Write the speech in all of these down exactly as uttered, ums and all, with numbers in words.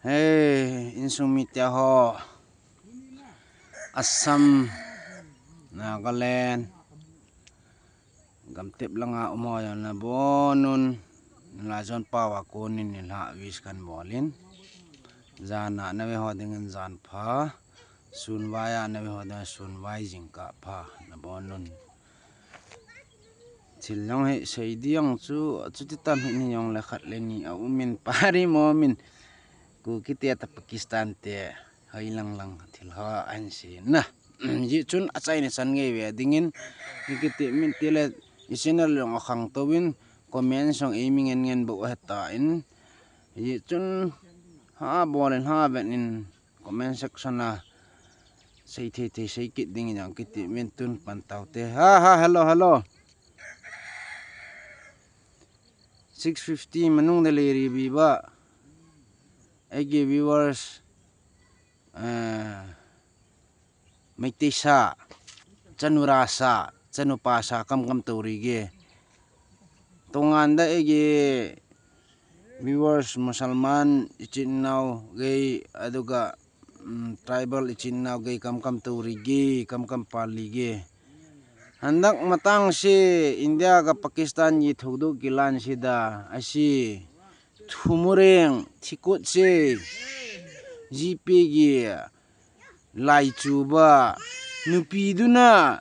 He, insung mite ho. Assam, Nagaland, gamtep langa um ho jong nabonun, nilhah jon pao a konin nilhah wish kan bolin. Jan a nave ho dingin jan pha, sun vai a nave ho dingin sun vai jingkah pha nabonun. Thil jong hi sei ding jong chu, chuti tam hi ni jong le khat le ni a um in pari mo min. Kuki te ta Pakistan te hoi lang lang thil ho ahin sei na. Hijeh chun achaina chan ngei ve dingin, hiti min tile i channel jong akhang touvin, comment jong eimi ngen ngen bou ahitan. Hijeh chun ha bol in ha vet in comment section a sei thei thei sei kit ding jong kiti min tun pan taute. Ha, ha, hello, hello. Six fifty manung da leiri biba. Eigi viewers, eh, Meitei sa, chanura sa, chanupa sa, kam kam touri ge. Tongan da eigi viewers Musalman ichin nao gei, aduga, um, tribal ichin nao gei kam kam touri ge, kam kam pali ge. Handak matang se India ga Pakistan gi thoudoh kilan se da, asi Thumureng, Thikot se, G P gi, Laichuba, nupi duna,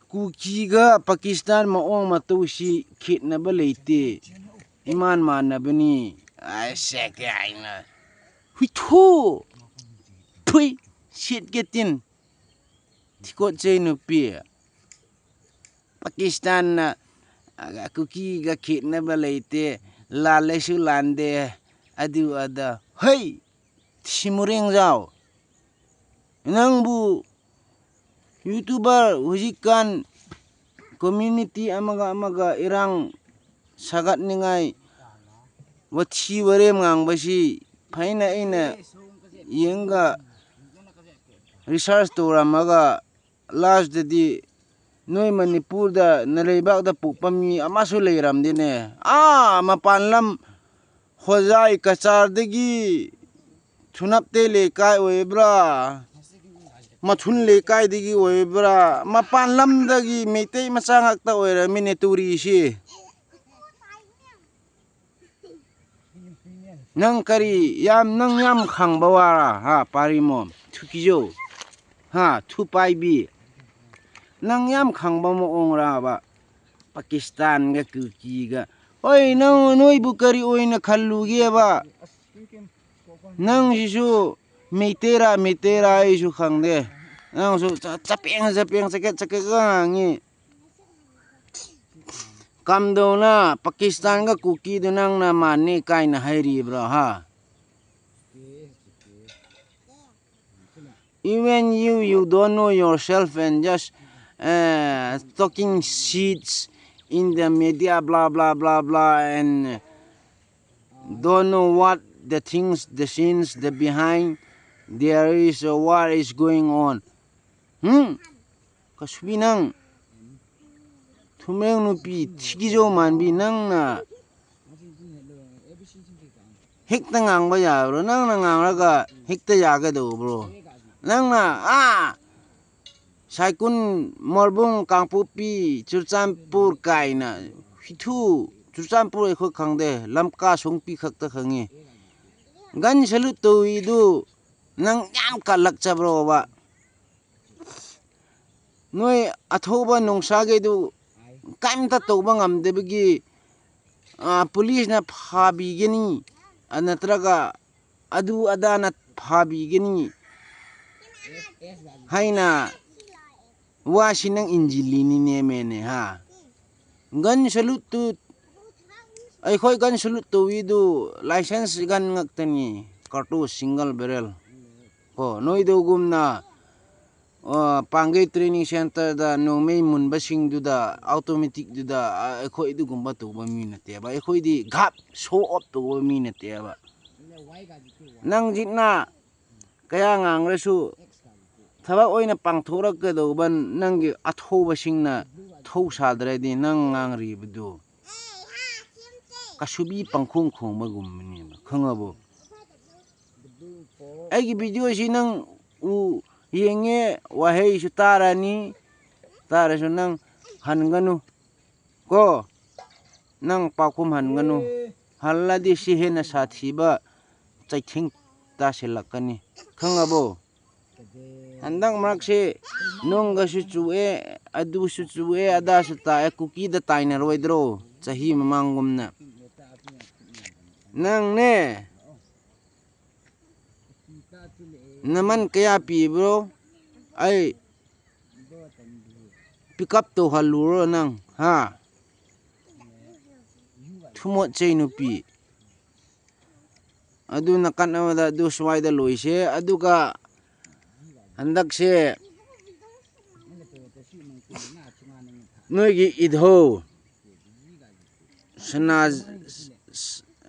Kuki ga Pakistan maong matou si khitna ba leite. Iman manna bani. Ai, seke aina. Hui thu. Phui, sit ke tin. Thikot se nupi. Pakistan na, aga Kuki ga khitna ba leite. Lale su lande. Adu ada. Hei. Simureng jao. Nangbu YouTuber hujikkan community amaga amaga irang sagat ningai wathi warem ngang basi phaina ina yenga research to ramaga last di noi Manipur da na leibak da pukpami amasu leiram dine. Ah, mapan lam Hojai Kachar dagi ꯁꯨꯅꯞꯇꯦ ꯂꯩꯀꯥꯏ ꯑꯣꯏꯕ꯭ꯔꯥ? ꯃꯊꯨꯟ ꯂꯩꯀꯥꯏꯗꯒꯤ ꯑꯣꯏꯕ꯭ꯔꯥ? ꯃꯄꯥꯟ ꯂꯝꯗꯒꯤ ꯃꯩꯇꯩ ꯃꯆꯥ ꯉꯥꯛꯇ ꯑꯣꯏꯔꯝꯃꯤꯅꯦ ꯇꯧꯔꯤꯁꯤ꯫ ꯅꯪ ꯀꯔꯤ ꯌꯥꯝ, ꯅꯪ ꯌꯥꯝ ꯈꯪꯕ ꯋꯥꯔꯥ? ꯍꯥ, ꯄꯥꯔꯤꯃꯣꯝ, ꯊꯨꯀꯤꯖꯧ꯫ ꯍꯥ, ꯊꯨꯄꯥꯏꯕꯤ꯫ ꯅꯪ ꯌꯥꯝ ꯈꯪꯕ ꯃꯑꯣꯡꯔꯕ? ꯄꯥꯀꯤꯁꯇꯥꯟꯒ ꯀꯨꯀꯤꯒ꯫ ꯍꯣꯏ, ꯅꯪ, ꯅꯣꯏꯕꯨ ꯀꯔꯤ ꯑꯣꯏꯅ ꯈꯜꯂꯨꯒꯦꯕ? ꯅꯪꯁꯤꯁꯨ ꯃꯩꯇꯩꯔꯥ, ꯃꯩꯇꯩꯔꯥ ꯑꯩꯁꯨ ꯈꯪꯗꯦ꯫ ꯅꯪꯁꯨ ꯆ-, ꯆꯄꯦꯡ, ꯆꯄꯦꯡ, ꯆꯀꯦꯠ, ꯆꯀꯦꯠꯀ ꯉꯥꯡꯉꯤ꯫ ꯀꯝꯗꯧꯅ ꯄꯥꯀꯤꯁꯇꯥꯟꯒ ꯀꯨꯀꯤꯗꯨ ꯅꯪꯅ ꯃꯥꯟꯅꯤ ꯀꯥꯏꯅ ꯍꯥꯏꯔꯤꯕ꯭ꯔꯣ, ꯍꯥ? Even you, you don't know yourself and just, uh, talking shits in the media, blah, blah, blah, blah, and don't know what the things, the scenes, the behind there is, uh, what is going on. Hmm? ꯀꯁꯨꯕꯤ ꯅꯪ, ꯊꯨꯃꯦꯡ ꯅꯨꯄꯤ, ꯊꯤꯒꯤꯖꯧ ꯃꯥꯟꯕꯤ, ꯅꯪꯅ ꯍꯦꯛꯇ ꯉꯥꯡꯕ ꯌꯥꯕ꯭ꯔꯣ? ꯅꯪꯅ ꯉꯥꯡꯂꯒ ꯍꯦꯛꯇ ꯌꯥꯒꯗꯧꯕ꯭ꯔꯣ? ꯅꯪꯅ, ꯑꯥ, ꯁꯥꯏꯀꯨꯟ, ꯃꯣꯔꯕꯨꯡ, ꯀꯥꯡꯄꯣꯛꯄꯤ, ꯆꯨꯔꯆꯥꯟꯄꯨꯔ ꯀꯥꯏꯅ, ꯍꯤꯊꯨ, ꯆꯨꯔꯆꯥꯟꯄꯨꯔ ꯑꯩꯈꯣꯏ ꯈꯪꯗꯦ, ꯂꯝꯀꯥ ꯁꯣꯡꯄꯤ ꯈꯛꯇ ꯈꯪꯉꯤ꯫ ꯒꯟ ꯁꯦꯂꯨꯠ ꯇꯧꯏꯗꯨ ꯅꯪ ꯌꯥꯝ ꯀꯜꯂꯛꯆꯕ꯭ꯔꯣꯕ? ꯅꯣꯏ ꯑꯊꯧꯕ ꯅꯨꯡꯁꯥꯒꯩꯗꯨ ꯀꯔꯤꯝꯇ ꯇꯧꯕ ꯉꯝꯗꯕꯒꯤ, ꯑ, ꯄꯨꯂꯤꯁꯅ ꯐꯥꯕꯤꯒꯅꯤ, ꯑ, ꯅꯠꯇ꯭ꯔꯒ ꯑꯗꯨ ꯑꯗꯥꯅ ꯐꯥꯕꯤꯒꯅꯤ ꯍꯥꯏꯅ ꯋꯥꯁꯤ ꯅꯪ ꯏꯟꯖꯤꯜꯂꯤꯅꯤꯅꯦ ꯃꯦꯅꯦ, ꯍꯥ? ꯒꯟ ꯁꯦꯂꯨꯠꯇꯨ, ꯑꯩꯈꯣꯏ ꯒꯟ ꯁꯦꯂꯨꯠ ꯇꯧꯏꯗꯨ ꯂꯥꯏꯁꯦꯟꯁ ꯒꯟ ꯉꯥꯛꯇꯅꯤ, ꯀꯥꯔꯇꯨꯁ single barrel꯫ ꯀꯣ, ꯅꯣꯏꯗꯨꯒꯨꯝꯅ, ꯑ, ꯄꯥꯡꯒꯩ training centreꯗ ꯅꯣꯡꯃꯩ ꯃꯨꯟꯕꯁꯤꯡꯗꯨꯗ, automaticꯗꯨꯗ, ꯑ, ꯑꯩꯈꯣꯏ ꯑꯗꯨꯒꯨꯝꯕ ꯇꯧꯕ ꯃꯤ ꯅꯠꯇꯦꯕ꯫ ꯑꯩꯈꯣꯏꯗꯤ ꯘꯥꯞ show off ꯇꯧꯕ ꯃꯤ ꯅꯠꯇꯦꯕ꯫ ꯅꯪ ꯖꯤꯠꯅ ꯀꯌꯥ ꯉꯥꯡꯂꯁꯨ ꯊꯕꯛ ꯑꯣꯏꯅ ꯄꯥꯡꯊꯣꯔꯛꯀꯗꯧꯕ ꯅꯪꯒꯤ ꯑꯊꯧꯕꯁꯤꯡꯅ ꯊꯧ ꯁꯥꯗ꯭ꯔꯗꯤ ꯅꯪ ꯉꯥꯡꯔꯤꯕꯗꯨ ꯀꯁꯨꯕꯤ ꯄꯪꯈꯣꯡ ꯈꯣꯡꯕꯒꯨꯝꯕꯅꯦꯕ, ꯈꯪꯉꯕꯣ? ꯑꯩꯒꯤ ꯚꯤꯗꯤꯑꯣꯁꯤ ꯅꯪ ꯎ ꯌꯦꯡꯉꯦ, ꯋꯥꯍꯩꯁꯨ ꯇꯥꯔꯅꯤ, ꯇꯥꯔꯁꯨ ꯅꯪ ꯍꯟꯒꯅꯨ ꯀꯣ, ꯅꯪ ꯄꯥꯎꯈꯨꯝ ꯍꯟꯒꯅꯨ꯫ ꯍꯜꯂꯗꯤ ꯁꯤ ꯍꯦꯟꯅ ꯁꯥꯊꯤꯕ ꯆꯩꯊꯦꯡ ꯇꯥꯁꯤꯜꯂꯛꯀꯅꯤ, ꯈꯪꯉꯕꯣ? ꯍꯟꯗꯛ ꯃꯔꯛꯁꯤ ꯅꯣꯡꯒꯁꯨ ꯆꯨꯑꯦ, ꯑꯗꯨꯁꯨ ꯆꯨꯑꯦ, ꯑꯗꯥꯁꯨ ꯇꯥꯛꯑꯦ, ꯀꯨꯀꯤꯗ ꯇꯥꯏꯅꯔꯣꯏꯗ꯭ꯔꯣ? ꯆꯍꯤ ꯃꯃꯥꯡꯒꯨꯝꯅ꯫ ꯅꯪꯅꯦ, ꯅꯃꯟ ꯀꯌꯥ ꯄꯤꯕ꯭ꯔꯣ? ꯑꯩ ꯄꯤꯛ ꯑꯞ ꯇꯧꯍꯜꯂꯨꯔꯣ ꯅꯪ, ꯍꯥ? ꯊꯨꯃꯣꯠ ꯆꯩ ꯅꯨꯄꯤ꯫ ꯑꯗꯨ ꯅꯥꯀꯟ ꯑꯃꯗ ꯑꯗꯨ ꯁ꯭ꯋꯥꯏꯗ ꯂꯣꯏꯁꯦ꯫ ꯑꯗꯨꯒ ꯍꯟꯗꯛꯁꯦ ꯅꯣꯏꯒꯤ ꯏꯙꯧ ꯁꯅꯥ-,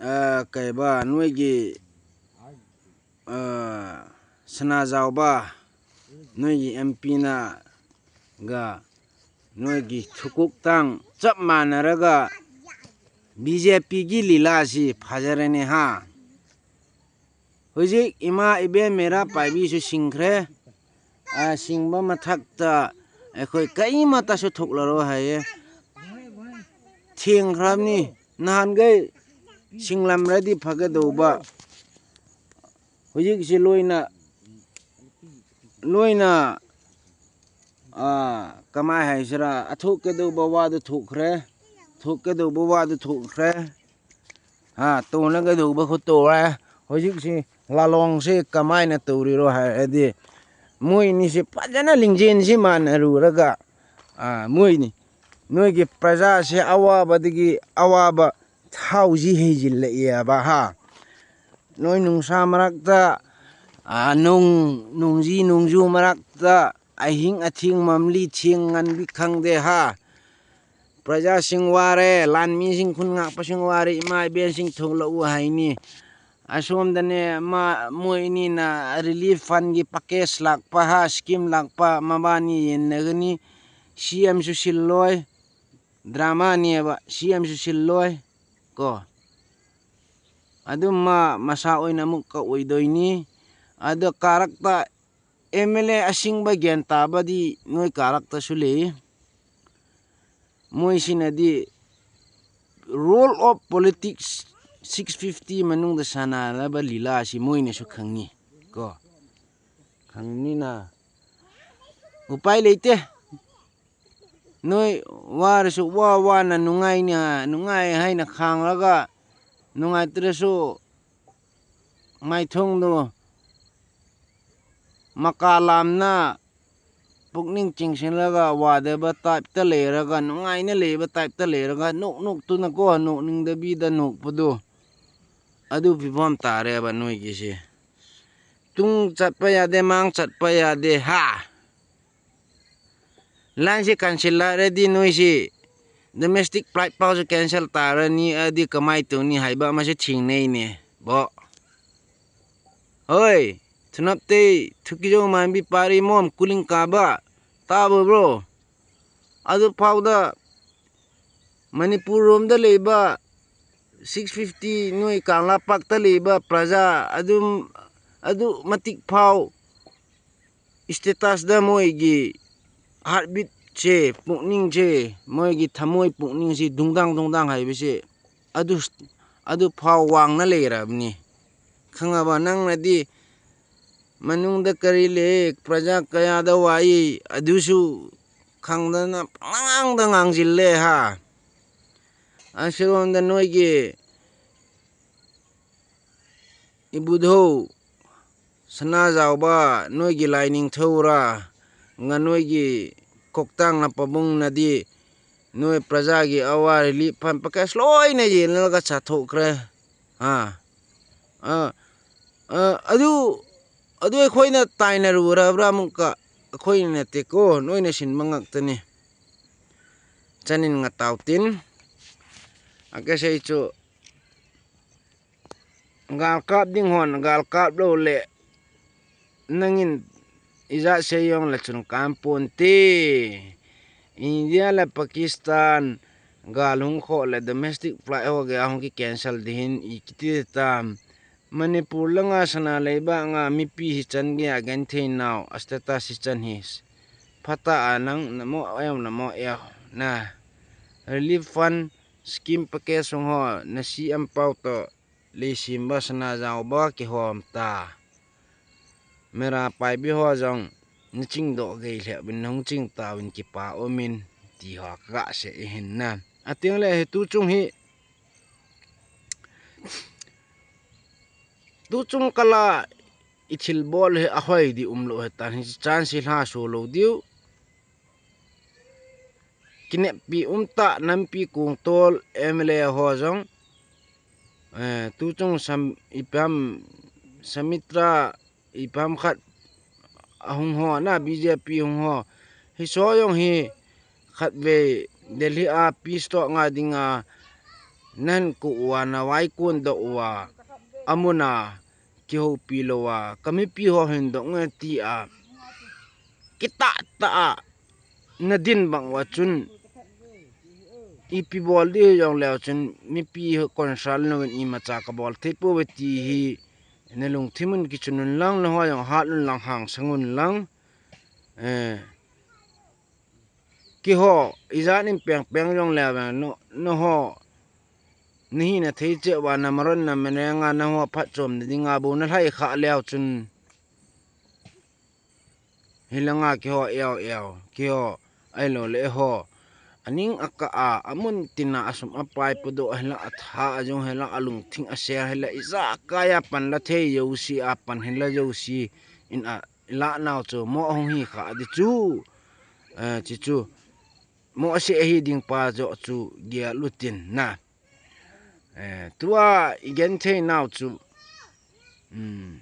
ꯑ, ꯀꯩꯕ, ꯅꯣꯏꯒꯤ, ꯑ, ꯁꯅꯥꯖꯥꯎꯕ, ꯅꯣꯏꯒꯤ ꯑꯦꯝ ꯄꯤꯅꯒ ꯅꯣꯏꯒꯤ ꯊꯨꯀꯨꯛꯇꯥꯡ ꯆꯞ ꯃꯥꯟꯅꯔꯒ ꯕꯤ ꯖꯦ ꯄꯤꯒꯤ ꯂꯤꯂꯥꯁꯤ ꯐꯖꯔꯦꯅꯦ ꯍꯥ꯫ ꯍꯧꯖꯤꯛ ꯏꯃꯥ ꯏꯕꯦꯟ ꯃꯦꯔꯥ ꯄꯥꯏꯕꯤꯁꯨ ꯁꯤꯡꯈ꯭ꯔꯦ꯫ ꯑ, ꯁꯤꯡꯕ ꯃꯊꯛꯇ ꯑꯩꯈꯣꯏ ꯀꯔꯤꯃꯠꯇꯁꯨ ꯊꯣꯛꯂꯔꯣꯏ ꯍꯥꯏꯌꯦ꯫ ꯊꯦꯡꯈ꯭ꯔꯕꯅꯤ꯫ ꯅꯍꯥꯟꯈꯩ ꯁꯤꯡꯂꯝꯂꯗꯤ ꯐꯒꯗꯧꯕ꯫ ꯍꯧꯖꯤꯛꯁꯤ ꯂꯣꯏꯅ, ꯂꯣꯏꯅ, ꯑ, ꯀꯃꯥꯏ ꯍꯥꯏꯁꯤꯔꯥ, ꯑꯊꯣꯛꯀꯗꯧꯕ ꯋꯥꯗꯨ ꯊꯣꯛꯈ꯭ꯔꯦ, ꯊꯣꯛꯀꯗꯧꯕ ꯋꯥꯗꯨ ꯊꯣꯛꯈ꯭ꯔꯦ꯫ ꯑ, ꯇꯣꯡꯅꯒꯗꯧꯕ ꯈꯨꯠ ꯇꯣꯡꯉꯦ꯫ ꯍꯧꯖꯤꯛꯁꯤ ꯂꯥꯂꯣꯡꯁꯤ ꯀꯃꯥꯏꯅ ꯇꯧꯔꯤꯔꯣ ꯍꯥꯏꯔꯗꯤ, ꯃꯣꯏ ꯑꯅꯤꯁꯤ ꯐꯖꯅ ꯂꯤꯡꯖꯦꯜꯁꯤ ꯃꯥꯟꯅꯔꯨꯔꯒ, ꯑ, ꯃꯣꯏꯅꯤ, ꯅꯣꯏꯒꯤ ꯄ꯭ꯔꯖꯥꯁꯦ ꯑꯋꯥꯕꯗꯒꯤ ꯑꯋꯥꯕ ꯊꯥꯎꯁꯤ ꯍꯩꯖꯤꯜꯂꯛꯑꯦꯕ ꯍꯥ꯫ ꯅꯣꯏ ꯅꯨꯡꯁꯥ ꯃꯔꯛꯇ, ꯑ, ꯅꯣꯡ, ꯅꯣꯡꯖꯤ ꯅꯣꯡꯖꯨ ꯃꯔꯛꯇ, ꯑꯍꯤꯡ ꯑꯊꯦꯡ ꯃꯝꯂꯤ ꯊꯦꯡ ꯉꯟꯕꯤ ꯈꯪꯗꯦ ꯍꯥ꯫ ꯄ꯭ꯔꯖꯥꯁꯤꯡ ꯋꯥꯔꯦ, ꯂꯥꯟꯃꯤꯁꯤꯡ, ꯈꯨꯟ ꯉꯥꯛꯄꯁꯤꯡ ꯋꯥꯔꯦ, ꯏꯃꯥ ꯏꯕꯦꯟꯁꯤꯡ ꯊꯣꯛꯂꯛꯎ ꯍꯥꯏꯅꯤ꯫ ꯑꯁꯣꯝꯗꯅꯦ ꯃꯥ, ꯃꯣꯏ ꯑꯅꯤꯅ relief fund ꯒꯤ package ꯂꯥꯛꯄ ꯍꯥ, scheme ꯂꯥꯛꯄ, ꯃꯕꯥꯅꯤ ꯌꯦꯟꯅꯒꯅꯤ꯫ ꯁꯤ ꯑꯦꯝꯁꯨ ꯁꯤꯜꯂꯣꯏ, drama ꯅꯦꯕ, ꯁꯤ ꯑꯦꯝꯁꯨ ꯁꯤꯜꯂꯣꯏ ꯀꯣ꯫ ꯑꯗꯨꯝ ꯃꯥ ꯃꯁꯥ ꯑꯣꯏꯅ ꯑꯃꯨꯛ ꯀꯛꯑꯣꯏꯗꯣꯏꯅꯤ꯫ ꯑꯗꯣ ꯀꯥꯔꯛꯇ ꯑꯦꯝ ꯑꯦꯜ ꯑꯦ ꯑꯁꯤꯡꯕ ꯒ꯭ꯌꯥꯟ ꯇꯥꯕꯗꯤ ꯅꯣꯏ ꯀꯥꯔꯛꯇꯁꯨ ꯂꯩ꯫ ꯃꯣꯏꯁꯤꯅꯗꯤ role of politics six fifty ꯃꯅꯨꯡꯗ ꯁꯥꯟꯅꯔꯕ ꯂꯤꯂꯥ ꯑꯁꯤ ꯃꯣꯏꯅꯁꯨ ꯈꯪꯉꯤ ꯀꯣ꯫ ꯈꯪꯕꯅꯤꯅ ꯎꯄꯥꯏ ꯂꯩꯇꯦ꯫ ꯅꯣꯏ ꯋꯥꯔꯁꯨ ꯋꯥ ꯋꯥꯅ ꯅꯨꯡꯉꯥꯏꯅ, ꯅꯨꯡꯉꯥꯏ ꯍꯥꯏꯅ ꯈꯥꯡꯂꯒ, ꯅꯨꯡꯉꯥꯏꯇ꯭ꯔꯁꯨ ꯃꯥꯏꯊꯣꯡꯗꯣ ꯃꯀꯥ ꯂꯥꯝꯅ ꯄꯨꯛꯅꯤꯡ ꯆꯤꯡꯁꯤꯜꯂꯒ ꯋꯥꯗꯕ type ꯇ ꯂꯩꯔꯒ, ꯅꯨꯡꯉꯥꯏꯅ ꯂꯩꯕ type ꯇ ꯂꯩꯔꯒ, ꯅꯣꯛ ꯅꯣꯛꯇꯨꯅꯀꯣ, ꯅꯣꯛꯅꯤꯡꯗꯕꯤꯗ ꯅꯣꯛꯄꯗꯣ, ꯑꯗꯨ ꯐꯤꯕꯝ ꯇꯥꯔꯦꯕ ꯅꯣꯏꯒꯤꯁꯦ꯫ ꯇꯨꯡ ꯆꯠꯄ ꯌꯥꯗꯦ, ꯃꯥꯡ ꯆꯠꯄ ꯌꯥꯗꯦ, ꯍꯥ? Line ꯁꯦ ꯀꯥꯟꯁꯤꯜꯂꯛꯑꯗꯤ ꯅꯣꯏꯁꯤ domestic flight ꯐꯥꯎꯁꯨ cancel ꯇꯥꯔꯅꯤ, ꯑꯗꯨꯗꯤ ꯀꯃꯥꯏ ꯇꯧꯅꯤ ꯍꯥꯏꯕ ꯑꯃꯁꯨ ꯊꯦꯡꯅꯩꯅꯦ, ꯕꯣ꯫ ꯍꯣꯏ, ꯊꯨꯅꯞꯇꯩ ꯊꯨꯀꯤꯖꯧ ꯃꯥꯟꯕꯤ ꯄꯥꯔꯤ ꯃꯣꯝ ꯀꯨꯂꯤꯡ ꯀꯥꯕ, ꯇꯥꯕ꯭ꯔꯣ? ꯑꯗꯨ ꯐꯥꯎꯗ ꯃꯅꯤꯄꯨꯔ ꯔꯣꯝꯗ ꯂꯩꯕ six fifty ꯅꯣꯏ ꯀꯪꯂꯥꯄꯥꯛꯇ ꯂꯩꯕ ꯄ꯭ꯔꯖꯥ ꯑꯗꯨꯝ, ꯑꯗꯨ ꯃꯇꯤꯛ ꯐꯥꯎ status ꯇ ꯃꯣꯏꯒꯤ heartbeat ꯁꯦ, ꯄꯨꯛꯅꯤꯡꯁꯦ, ꯃꯣꯏꯒꯤ ꯊꯃꯣꯏ ꯄꯨꯛꯅꯤꯡꯁꯤ ꯗꯨꯡꯗꯥꯡ ꯗꯨꯡꯗꯥꯡ ꯍꯥꯏꯕꯁꯦ ꯑꯗꯨ, ꯑꯗꯨ ꯐꯥꯎ ꯋꯥꯡꯅ ꯂꯩꯔꯕꯅꯤ꯫ ꯈꯪꯉꯕ? ꯅꯪꯅꯗꯤ ꯃꯅꯨꯡꯗ ꯀꯔꯤ ꯂꯩ, ꯄ꯭ꯔꯖꯥ ꯀꯌꯥꯗ ꯋꯥꯏ, ꯑꯗꯨꯁꯨ ꯈꯪꯗꯅ ꯄꯉꯥꯡꯗ ꯉꯥꯡꯁꯤꯜꯂꯦ ꯍꯥ꯫ ꯑꯁꯤꯔꯣꯝꯗ ꯅꯣꯏꯒꯤ ꯏꯕꯨꯙꯧ ꯁꯅꯥꯖꯥꯎꯕ, ꯅꯣꯏꯒꯤ ꯂꯥꯏꯅꯤꯡꯊꯧꯔ, ꯉ-, ꯅꯣꯏꯒꯤ ꯀꯣꯛꯇꯥꯡꯅ ꯄꯥꯕꯨꯡꯅꯗꯤ ꯅꯣꯏ ꯄ꯭ꯔꯖꯥꯒꯤ ꯑꯋꯥ relief fund package ꯂꯣꯏꯅ ꯌꯦꯜꯂꯒ ꯆꯥꯊꯣꯛꯈ꯭ꯔꯦ꯫ ꯑꯥ, ꯑꯥ, ꯑꯥ, ꯑꯗꯨ, ꯑꯗꯨ ꯑꯩꯈꯣꯏꯅ ꯇꯥꯏꯅꯔꯨꯔꯕ꯭ꯔꯥ ꯑꯃꯨꯛꯀ? ꯑꯩꯈꯣꯏꯅ ꯅꯠꯇꯦꯀꯣ, ꯅꯣꯏꯅ ꯁꯤꯟꯕ ꯉꯥꯛꯇꯅꯤ꯫ ꯆꯥꯅꯤꯟ ꯉꯇꯥꯎ ꯇꯤꯟ꯫ ꯑꯀꯦꯁꯩ ꯆꯨ ꯒꯥꯜ ꯀꯥꯞꯗꯤꯡ ꯍꯣꯟ ꯒꯥꯜ ꯀꯥꯞꯂꯧ ꯂꯦ꯫ ꯅꯪꯒꯤ ꯏꯖꯥꯠꯁꯦ ꯌꯣꯡ ꯂꯆꯨꯟ ꯀꯥꯝ ꯄꯣꯟꯇꯦ꯫ ꯏꯟꯗꯤꯌꯥ ꯂ Pakistan gal hung khoh le domestic flight ho gei a hung ki cancel di hin i kiti tam. Manipur langa sana leiba nga mipi hi chan gei a genthei nau a status hi chan hi. Phata a nang namo em namo e na. Relief fund scheme package sung ho na C M pau to leisim ba sana jao ba kihom ta. Mera paibi ho jong na chingdoh gei le bin hung ching ta win kipa umin ti ho ka se i hin na. Ating le hi tu chung hi, tu chung kala i thil bol hi a hoi di um lo hi tan hi chance hi hla su lo diu. Kineppi um ta nampi kung tol M L A ho jong, eh, tu chung sam ipam Samitra ipam khat a hung ho na B J P hung ho. Hi so jong hi khat vei Delhi a peace talk nga ding a nan ku wa na vai kun do wa amuna kihopi lo wa kamipi ho hin do nga ti a kita ta a na din bang wa chun ipi bol di jong leo chun mipi ho consult no in imacha ka bol thei po ve ti hi na lungthim un kichun un lang na ho jong hat un lang hang sang un lang. Eh, kiho ijat in peng peng jong leo veng no, no ho na hi na thei che wa na maron na menenga na ho phat chom na dinga bu na lhai kha leo chun hilanga kiho eo eo kiho ai lo le ho aning aka a amun tina asum apai pudo hila atha ajung hila alung thing a ser hila ija kaya pan la thei yo si a pan hila yo si in a la nau chu mo hung hi kha di chu. Eh, chi chu mo se hi ding pa jo chu gia lutin na. Eh, tua i genthei nau chu, um,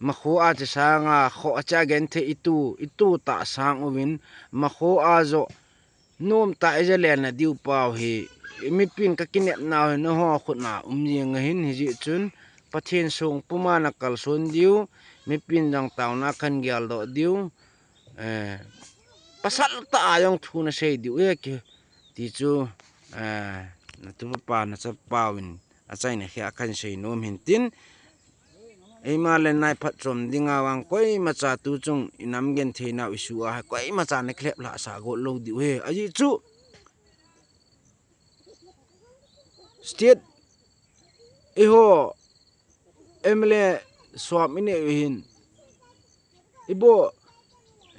makho a che sanga kho a cha genthei itu, itu ta sang uvin makho a jo nom ta i ja le na diu pau hi. Mipin ka kinep nau hi na ho khut na um jing hin hi ji chun Pathen sung puma na kalson diu, mipin jang tauna kan gial do diu. Eh, pasal ta a jong thu na sei diu e ki Ti chu, eh, natu papa nachapa uvin achaina khe akhan seinom hintin. Eima le nai phatchom dinga vang koimacha tuchung inam gentheinau issue a koimacha nakilhep lhahsah got lou diu ahi. Ajeh chu state eiho M L A som inei uhin, ibo,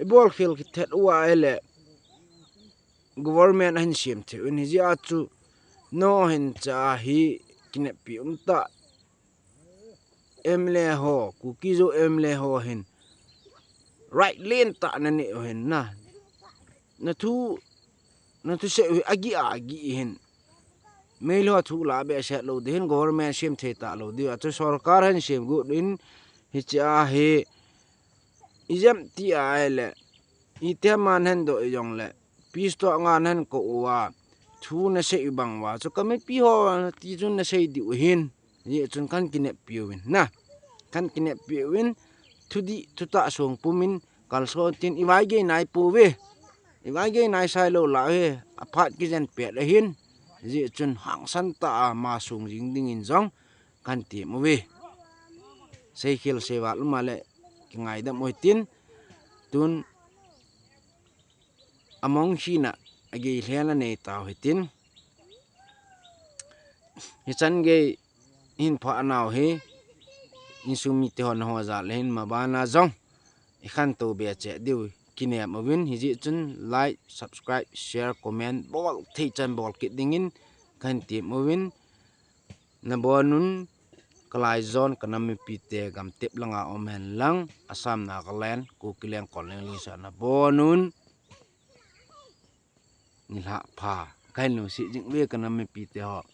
ibol khel kithet uva ahile government ahin sem thei uvin, hijeh a chu nangho hin cha hi kineppi umtah. M L A ho, Kuki-Zo M L A ho hin right lentah nanei uhin na. Nathu, nathusei u hi agih a agih hin. Meilhei thu la behseh lou ding hin, government sem thei talou ding. Achu sorkar hin sem got in, hiche a hi ijemtia ahile, itiham a nahin doh jongle, peace talk a nahin kou uva, thu nasei u bang uva chu committee ho tichun nasei diu ahin. Hijeh chun kahin kineppi uvin na. Kahin kineppi uvin, thudih thutah songpum in kalson tin ivaigei naipouve. Ivaigei nai sailou lah uve, aphat kijen pet ahin. Hijeh chun hangsan tah a masong jing dingin jong kahin tem uve. Seikhel seival uma le kingaidam u hitin, tun among hina agei lhel anei tau hitin. Hichan gei hin pha anau hi, insung mite hon ho jal hin mabana jong ikhantou be cheh diu kinem uvin, hijeh chun like, subscribe, share, comment bol thei chan bol kit dingin kahin tem uvin. Nabonun kalai jon kanam mipite gamtep langa um hen lang, Assam, Nagaland, Kuki leng, Konleng lingsa nabonun nilhah pha kahin lungset jing uve kanam mipite ho.